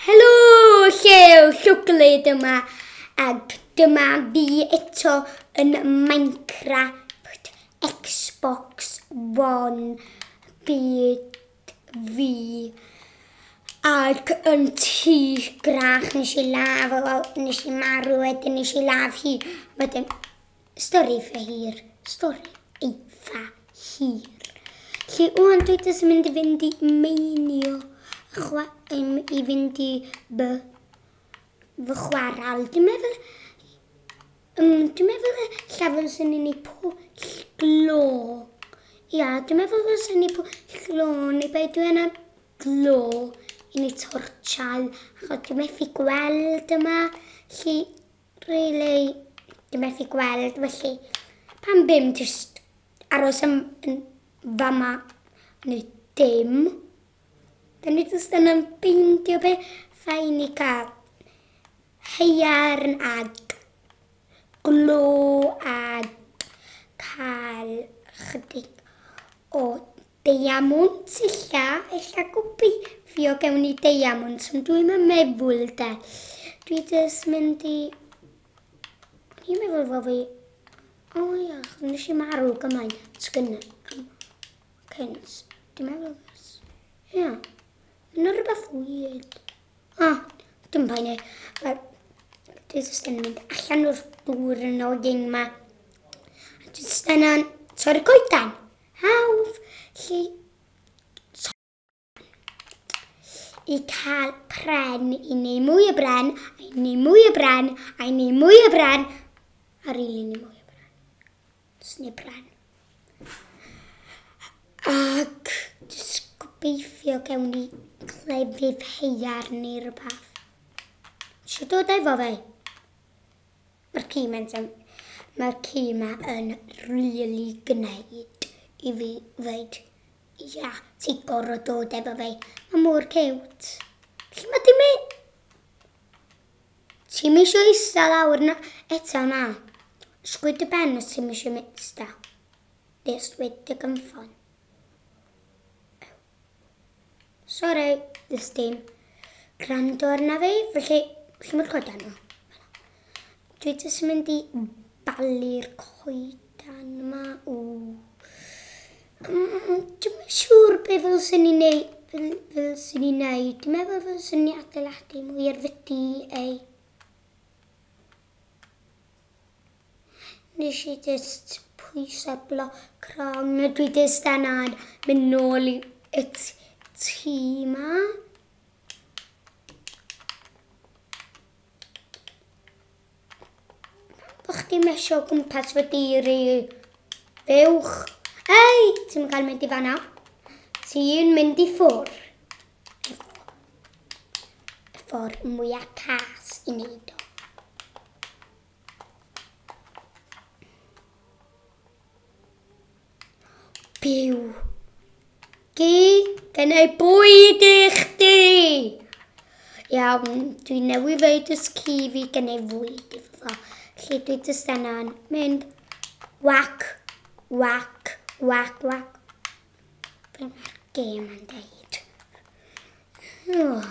Helo, Llew Llwglyd yma, ac dyma fi eto yn Minecraft Xbox One byd fi. Ac yn tŷ grach nes i ladd o, nes i marw wedyn nes i ladd hi. Wedyn, stori eitha hir, stori eitha hir. Lle wan dwi jyst yn mynd i fynd i meinio, i fynd i fy chwaral. Dwi'n meddwl, dwi'n meddwl ella fyswn i'n ei pwll glo. Ia, dwi'n meddwl fyswn i'n pwll glo, neu be dwi yna glo i ni torchau, achos dwi'n methu gweld yma. Lle, really, dwi'n methu gweld, felly pam bym jyst aros yn fama neu dim. Da ni jyst yn ffeindio be ffain i cael haearn ag glo a cael chydig o deiamwnt ella, ella gobeithio gewn ni deiamwnt, ond dwi'n yn meddwl de. Dwi jyst mynd i... O'n i'n meddwl fod fi... O ia, achos nes i marw gymaint gynna. Cynt. Dwi'n meddwl... Ia. Yna rhywbeth weird. Ah, dim poeni. Wel, dwi jyst yn mynd allan o'r dŵr yn oedyn yma. A dwi jyst yna'n torri coedan. Hawdd. Lle i cael pren, i neud mwy o bren, a i neud mwy o bren, a i neud mwy o bren, a rili neud mwy o bren. Jyst neud pren. Ac jyst gobeithio gewn ni clefydd haearn neu rhywbeth. Isio dod efo fi? Mae'r ci ma'n mae'r ci ma yn rili gwneud i fi ddweud, ia, ti gorfod dod efo fi. Mae mor cute. Lle mae di mynd? Ti'm isio ista lawr na eto na. Sgwyd dy ben os ti'm isio ista. Neu sgwyd dy gynffon. Sori, nes dim gwrando arna fi, felly lle mae'r coedan yma? Dwi jyst yn mynd i balu'r coedan yma. Ww. Dwi'm yn siŵr be ddylswn i neud. Ddylswn i neud. Dwi'n meddwl ddylswn i adeiladu mwy ar fy DA. Nes i jyst pwyso bloc wrong a dwi jyst angen mynd nôl i y tŷ 'ma. Bo chdi'n mesio o gwmpas fy dir i fuwch. Ei, ti'n cael mynd i fanna. Ti'n mynd i ffwr. Y ffordd mwyaf cas i wneud o. Byw. Gi, gen i bwyd i chdi. Iawn, dwi newydd ddeud wrth ci fi gen i fwyd iddo fo. Felly dwi jyst yna'n mynd wac, wac, wac, wac. Be mae'r gêm yn deud? Oh.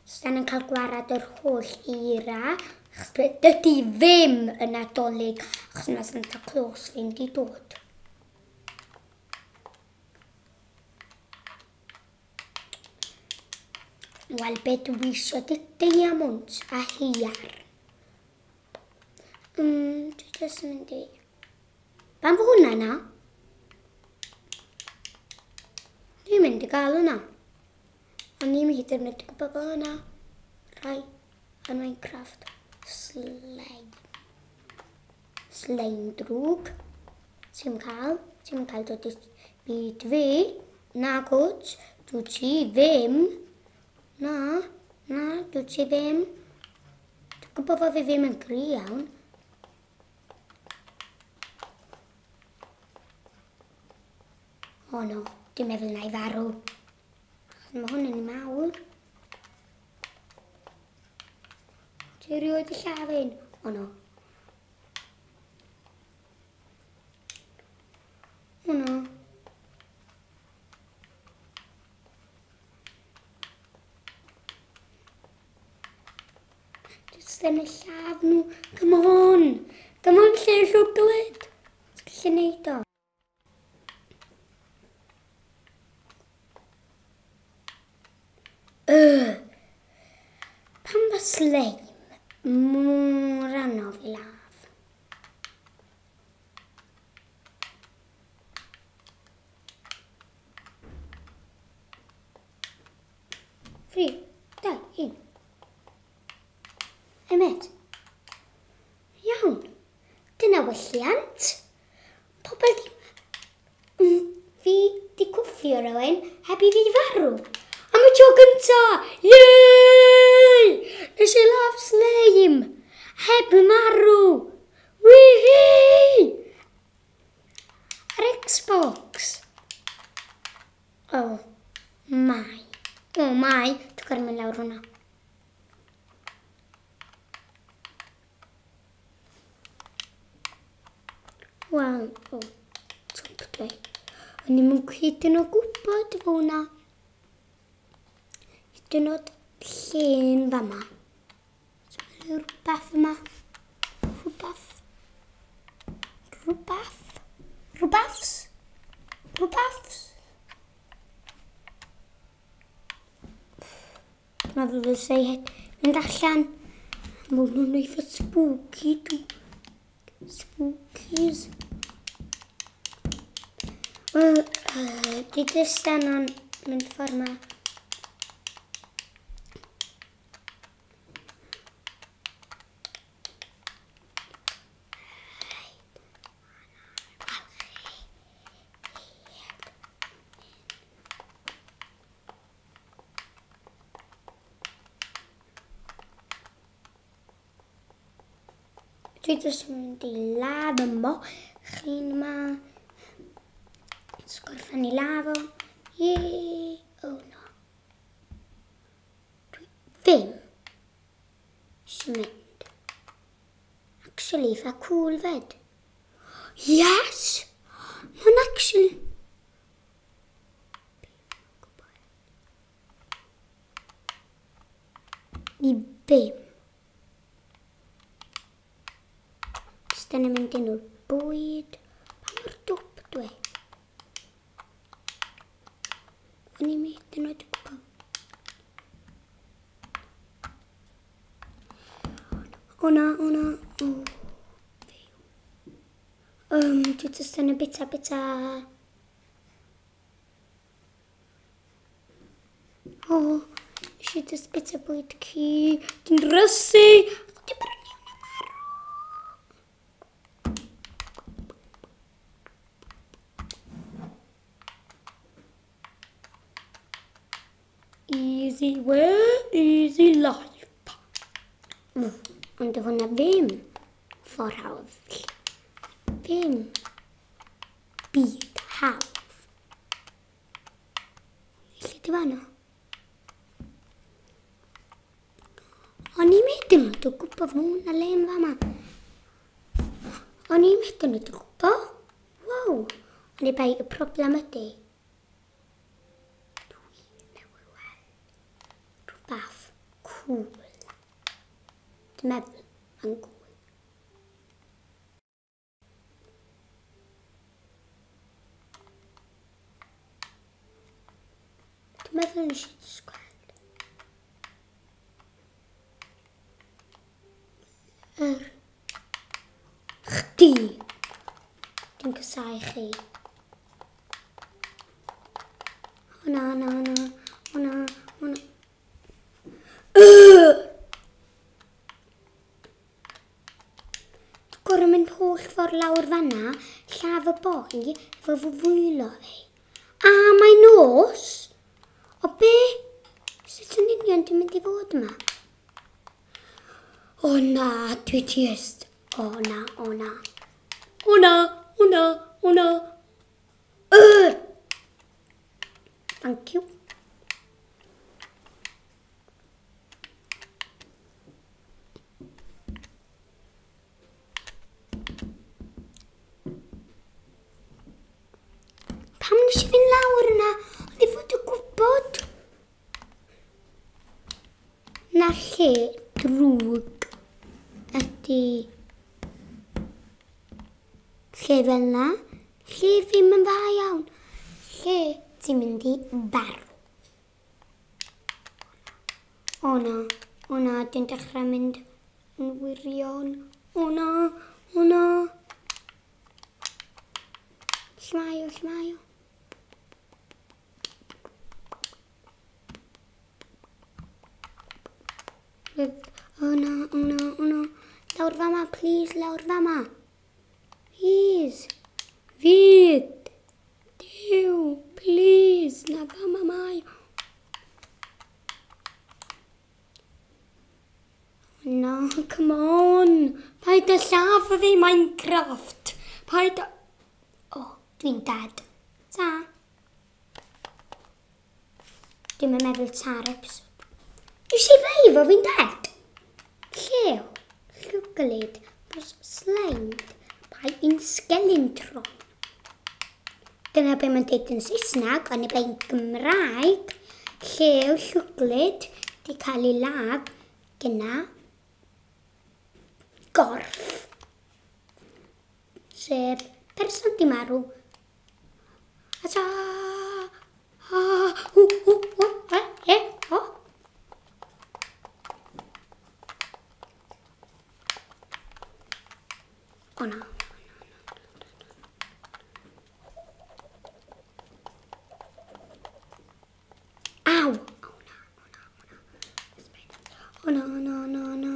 Stan yn cael gwarad yr holl eira, achos dydy ddim yn Nadolig, achos mae Santa Claus ddim di dod. Wel, be dwi isio di diamond a heiar. Dwi jyst yn mynd i... Pam fo hwnna na? Dwi'n mynd i gael hwnna. O'n i'm hyd yn oed yn gwybod bod yna rhai yn Minecraft slime. Slime drwg. Ti'n cael, ti'n cael dod i byd fi. Na gwt, dwi ti ddim. Na, na, dwi ti ddim. Dwi'n gwybod fod fi ddim yn gry iawn. O no, dwi'n meddwl na i farw. Achos mae hwn yn mawr. Ti erioed i lladd un? O no. O no. Jyst yn y lladd nhw. Come on! Come on, lle llwglyd! Ti'n gallu neud o? Pam bod slime mor anodd i ladd? Tri, dau, un. Hey mate. Iawn. Dyna welliant. Pobl di... Fi di cwffio rhywun heb i fi farw. Am y tro gynta! Yay! Nes i ladd slime! Heb marw! Wihii! Ar Xbox. Oh my. Oh my. Dwi'n gorfod mynd lawr hwnna. Wel, o, twp dwi. O'n i'm yn hyd yn oed gwybod fo hwnna. Hyd yn oed llun fama. So, mae rhywbeth yma. Rhywbeth. Rhywbeth. Rhywbeth. Rhywbeth. Dwi'n meddwl ddylsai mynd allan. Mae nhw'n eitha spooky, dw. Spookies. Wel, di Tristan o'n mynd ffordd ma. Dwi jyst yn mynd i ladd y mochyn yma. Jyst gorffen i ladd o. Yee! Oh no. Dwi ddim eisiau mynd. Actually, eitha cool fed. Yes! Mae'n actually... Ni ddim. Jyst yn mynd i nhw'r bwyd. Pa mor dwp dwi? O'n i'n mynd yn oed yn gwybod. O na, o na, o. Dwi jyst yn y bita, bita. O, nes i jyst bita bwyd ci. Dwi'n drysu. Dwi'n brynu hwnna marw. Easy way, easy life. Ond oedd hwnna ddim ffordd hawdd. Ddim byd hawdd. Lle di fanno? O'n i'n meddwl yn oed o gwybod fod hwnna le yn fama. O'n i'n meddwl yn oed o gwybod. Wow. Ond i bai y problem ydy. Dwi newydd weld rhywbeth cool. Dwi'n meddwl mae'n cool. Dwi'n meddwl nes i jyst gweld. Chdi. Dwi'n casau chi. O na, na, na. O na, o na. Dwi'n gorfod mynd holl ffordd lawr fanna, lladd y boi efo fy fwylo fi. A mae nos! O be? Sut yn union dwi'n mynd i fod yma? O na, dwi just... O na, o na. O na, o na, o na. Thank you. Pam nes i fynd lawr yna? Oedd i fod yn gwybod. Na lle drwg. ydy lle fel na, lle ddim yn dda iawn, lle ti'n mynd i farw. O na, o na, dwi'n dechrau mynd yn wirion. O na, o na. Lle mae o, lle mae o? O na, o na, o na. Lawr fama, please, lawr fama. Please. Fyd. Duw, please, na fama mae. Na, come on. Paid â lladd fi, Minecraft. Paid â... O, dwi'n dead. Ta. Dwi'm yn meddwl ta'r episode. Nes i feifo fi'n dead? Llew, llwglyd, was slain by in Skelentron. Dyna be mae'n deud yn Saesneg, ond i be'n Gymraeg, llew llwglyd di cael ei ladd gyna gorff. Sef person di marw. A ta! A, hu, hu, hu, e, e, o. O na. Aw! O na, o na, o na. O na, o na, o na, o na.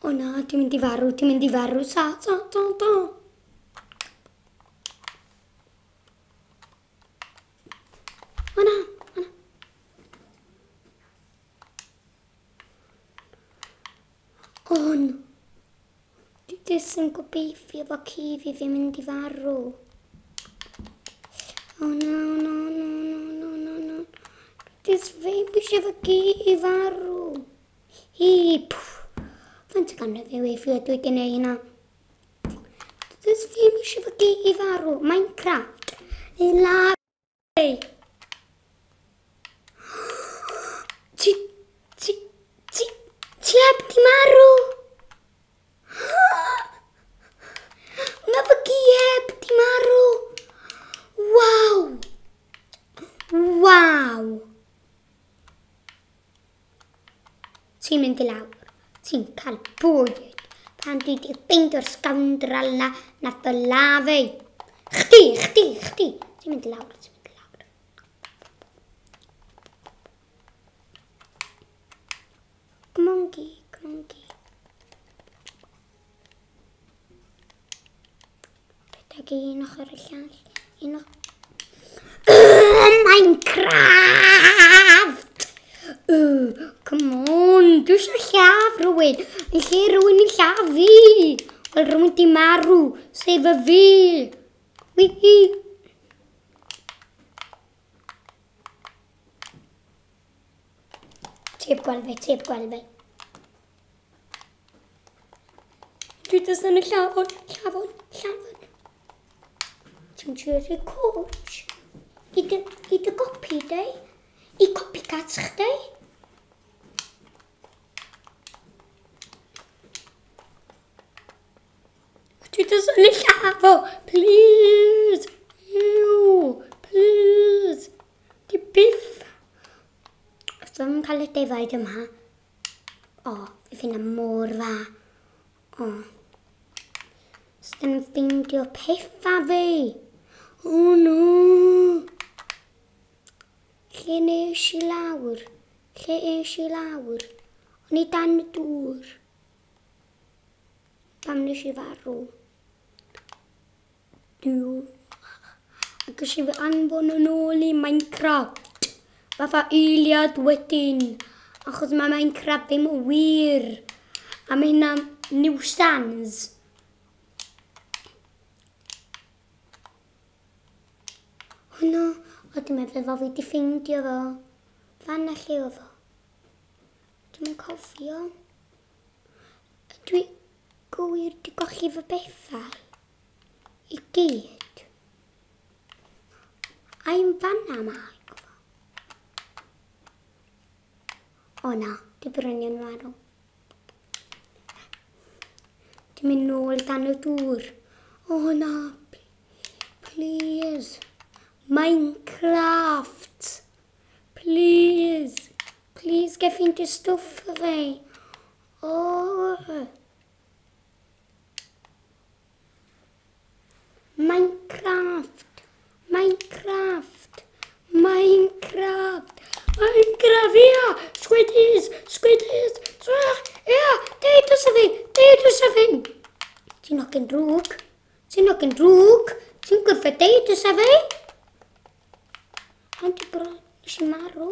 O na, dwi'n mynd i farw, dwi'n mynd i farw. Sa, sa, sa, sa. O na, o na. O no. Dwi jyst yn gobeithio fo ci fi ddim mynd i farw. O no, no, no, no, no, no, no. Dwi jyst ddim eisiau fo ci i farw. Hi, pwff. Faint o ganrif yw ei dwi wedi gwneud hynna? Dwi jyst ddim eisiau fo ci i farw. Minecraft. Ei ladd fi. Ti, ti, ti, ti heb di marw? Mae fy gi heb di marw. Waw. Waw. Ti'n mynd i lawr. Ti'n cael bwyd. Pan dwi di ffeindio'r scoundrel na nath o ladd fi. Chdi, chdi, chdi. Ti'n mynd i lawr, ti'n mynd i lawr. Come on, gi, come on, gi. Rhedeg i un ochr y llall. Un ochr... Minecraft! Come on, dwi eisiau lladd rhywun. Yn lle rhywun i lladd fi. Wel, rhywun di marw, sef y fi. Wihi. Tip gweld fi, tip gweld fi. Dwi jyst yn y llafon, llafon, llafon. Ti'n trio rhoi coach? I dy gopi, dei? I copycat chdi? Dwi jyst yn y llafo, please! Ew, please! Di byth! Os dwi'n cael y defaid yma, o, fi finna mor dda. O. Os dwi'n ffeindio pethau fi. O no! Lle nes i lawr? Lle es i lawr? O'n i dan y dŵr. Pam nes i farw? Duw. Ac ys i fi anfon yn ôl i Minecraft. Fatha eiliad wedyn. Achos mae Minecraft ddim yn wir. A mae hynna'n nuisance. O no, o dwi'n meddwl fo fi di ffeindio fo. Fan na lle oedd o. Dwi'n cofio. Dwi gywir di golli fy bethau. I gyd. Ai'n fanna mae o. O na, Di brynion marw. Di mynd nôl dan y dŵr. O na, please. Minecraft. Please. Please, get ffeindio stwff fi. Oh. Minecraft. Minecraft. Minecraft. Minecraft, ia! Squiddies! Squiddies! Ia! Deud wrth fi! Deud wrth fi! Ti'n hogyn drwg. Ti'n hogyn drwg. Ti'n gwrthod deud wrth fi. Ond di bro, nes i marw.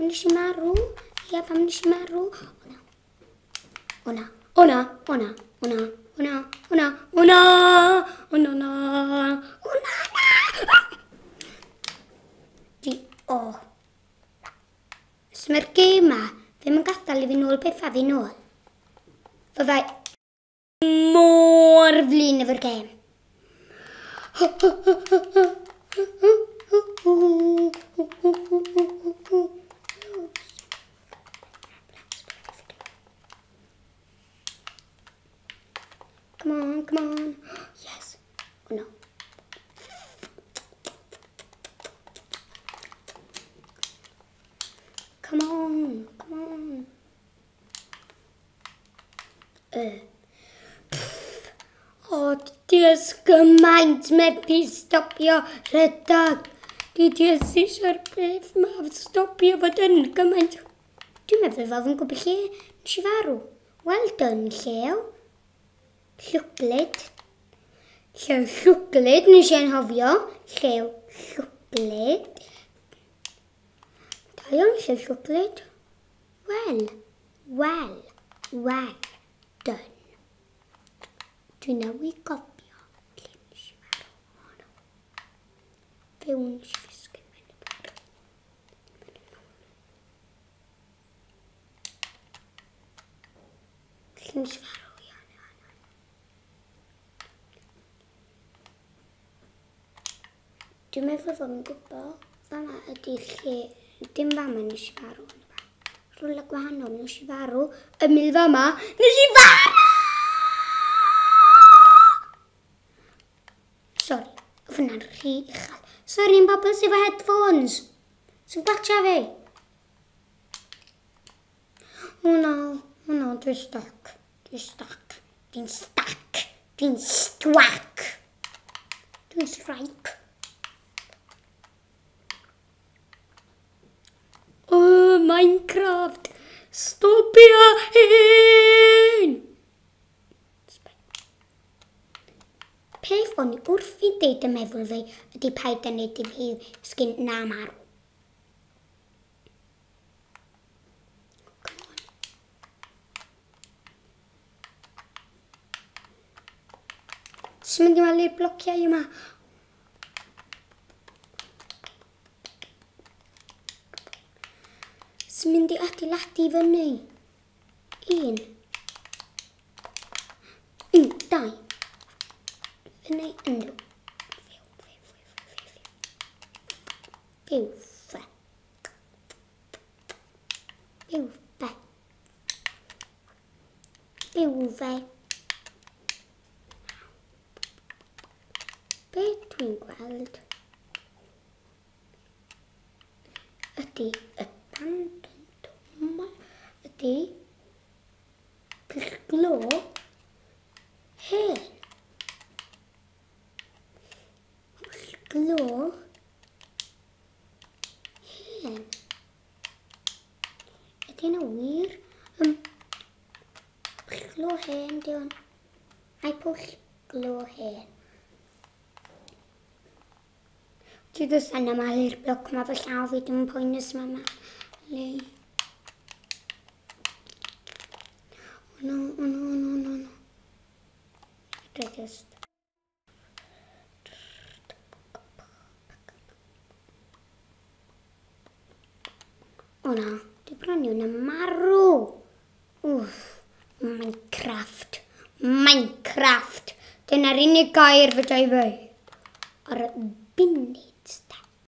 Nes i marw. Ia, pam nes i marw? O na. O na. O na. O na. O na. O na. O na. O na. O na na. O na na. Di, o. Os mae'r gêm ma ddim yn gadael i fi nôl pethau fi nôl. Fyddai mor flin efo'r gêm. Come on, come on. Yes. Oh no. Come on, come on. O, diolch gymaint methu stopio rhedeg. Dwi jyst eisiau'r peth ma stopio fod yn gymaint. Dwi'n meddwl fel fi'n gwybod lle nes i farw. Well done, Llew. Llwglyd. Llew llwglyd nes i anghofio. Llew llwglyd. Da iawn, llew llwglyd. Well, well, well done. Dwi'n newydd gofio lle nes i farw. O no. Fewn nes i ddisgyn mewn i dŵr. Lle nes i farw, iawn, iawn, iawn. Dwi'n meddwl fod yn gwybod fama ydy lle, dim fama nes i farw. Rhywle gwahanol nes i farw, ymyl fama, nes i farw! Sorry, oedd hwnna'n rhy uchel. Sorry am bobl sydd efo headphones. Sy'n gwatcha fi. O no, o no, dwi'n stuck. Dwi'n stuck. Dwi'n stuck. Dwi'n stuck. Dwi'n strike. Oh, Minecraft. Stopia hyn! Peth o'n i wrth i deud yn meddwl fi ydy paid â neud i fi sgyn na marw. Come on. Sy'n mynd i weld blociau yma. Sy'n mynd i adeiladu fyny. 1. 1, 2. Fyny, yndw. Fyw, fyw, fyw, fyw, fyw. Fyw, fyw. Fyw, fyw. Fyw, Be dwi'n gweld ydy abandoned ydy pwll glo hen. Pwll glo hen. Ydy hynna wir? Pwll glo hen, di hwn. Ai pwll glo hen. Dwi jyst yn amalu'r bloc ma fy llaw fi, dim yn poenus ma malu. Oh no, oh no, oh no, no, no. Dwi just... O na, dwi bron iawn yn marw. Wff, Minecraft, Minecraft. Dyna'r unig gair fedra i ddweud ar y munud.